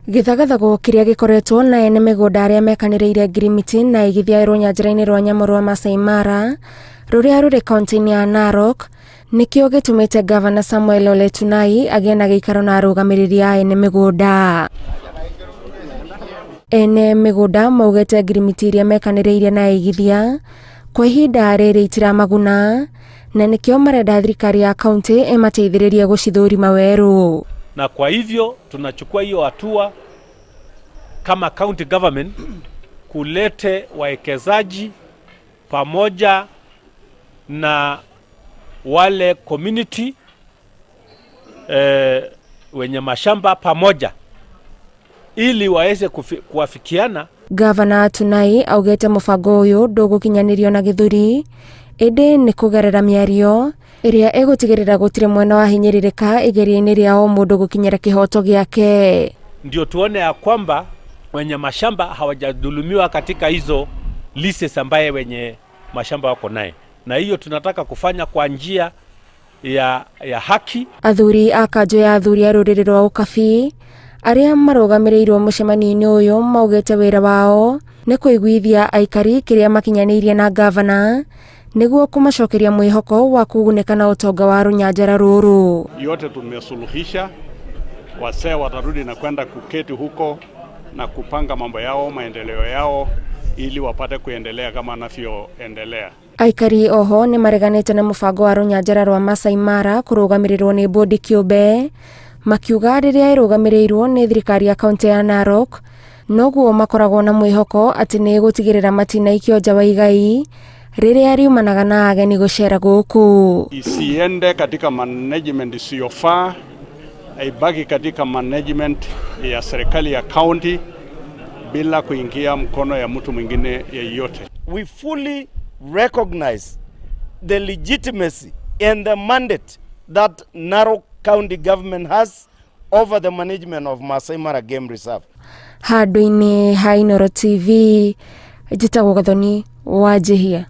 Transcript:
Gĩthagathago kĩrĩa gĩkoretwo na ene mĩgũnda arĩa mekanĩrĩire ngirimiti na aigithia rũnyanjara-inĩ rwa nyamũ rwa Masai Mara rũrĩa rũrĩ kaunti-inĩ ya Narok nĩkĩo gĩtũmĩte Gavana Samuel Ole Tunai agĩe na gĩikaro na arũgamĩrĩri a ene mĩgũnda. Ene mĩgũnda maugĩte ngirimiti iria mekanĩrĩire na aigithia kwa ihinda rĩrĩ itiramaguna na nĩkĩo marenda thirikari ya kaunti ĩmateithĩrĩrie gũcithũrima werũ. Na kwa hivyo tunachukua hiyo hatua kama county government kulete wawekezaji pamoja na wale community wenye mashamba pamoja ili waweze kuafikiana. Gavana Tunai augĩte mũbango ũyũ ndũgũkinyanĩrio na gĩthũri ĩndĩ nĩ kũgerera mĩario ĩrĩa ĩgũtigĩrĩra gũtirĩ mwena wahinyĩrĩrĩka igeria-inĩ rĩa o mũndũ gũkinyĩra kĩhoto gĩake. Ndio tuone ya kwamba wenye mashamba hawajadhulumiwa katika hizo leases ambaye wenye mashamba wako naye, na hiyo tunataka kufanya kwa njia ya haki. Athuri a kanjũ ya athuri a rũrĩrĩ rwa Ũkabi arĩa marũgamĩrĩirwo mũcemanio-inĩ ũyũ maugĩte wĩra wao nĩ kũiguithia aikari kĩrĩa makinyanĩirie na gavana nĩguo kũmacokeria mwĩhoko wa kũgunĩka na ũtonga wa rũnyanjara rũrũ. Yote tumesuluhisha, wasee watarudi na kwenda kuketi huko na kupanga mambo yao, maendeleo yao ili wapate kuendelea kama anavyoendelea. Aikari oho nĩ mareganĩte na mũbango wa rũnyanjara rwa Masai Mara kũrũgamĩrĩrwo nĩ bodi kĩũmbe, makiuga rĩrĩa ĩrũgamĩrĩirwo nĩ thirikari ya kaunti ya Narok noguo makoragwo na mwĩhoko atĩ nĩ ĩgũtigĩrĩra matinaikio nja wa igai rĩrĩa riumanaga na ageni gũcera gũkũ. Isiende katika management isiyofaa, ibaki katika management ya serikali ya county bila kuingia mkono ya mtu mwingine yeyote. We fully recognize the legitimacy and the mandate that Narok County government has over the management of Masai Mara Game Reserve. Handũ-inĩ ha Inooro TV, njĩtagwo Gathoni Wanjihia.